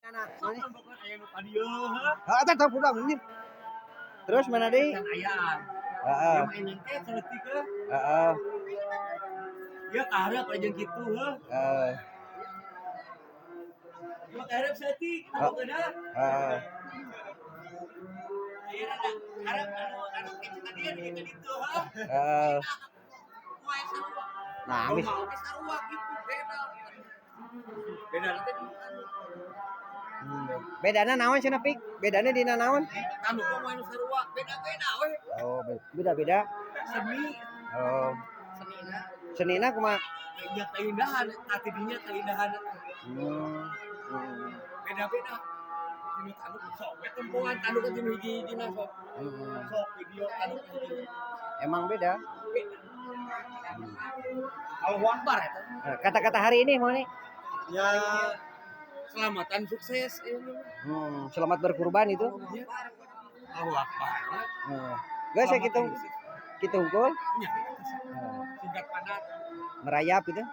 Nah, mana? Aya nu ka dieu heuh. Ah, eta tah budak anjir. Terus mana deui? Can ayaan. Heeh. Ieu mah ini teh saeutik heuh. Heeh. Ieu kahareup jeung kitu heuh. Heeh. Ieu mah kahareup saeutik, tandukkeun. Heeh. Ayeuna da hareup anu anu kitu ka dieu di ditu heuh. Heeh. Poe sarua. Nah, geus. Kumaha oge sarua gitu beda. Beda teh anu. Bedana naon cenah, Pik? Bedana dina naon? Tanduk mah anu sarua, beda-beda we. Oh, beda-beda. Seni. Oh, Senina. Senina kumaha? Ya keindahan, tati dinya keindahan. Beda-beda. Tinu tanduk sok we tempoan tanduk tinu hiji-hijina sok. Sok video tanduk hiji. Emang beda. Beda. Allahu Akbar eta. Nah, kata-kata hari ini mau nih. Ya, selamatan sukses ini. Selamat berkurban itu. Ya. Allahu Akbar. Guys, ya gitu. Gitu unggul. Ya, singkat padat. Merayap gitu.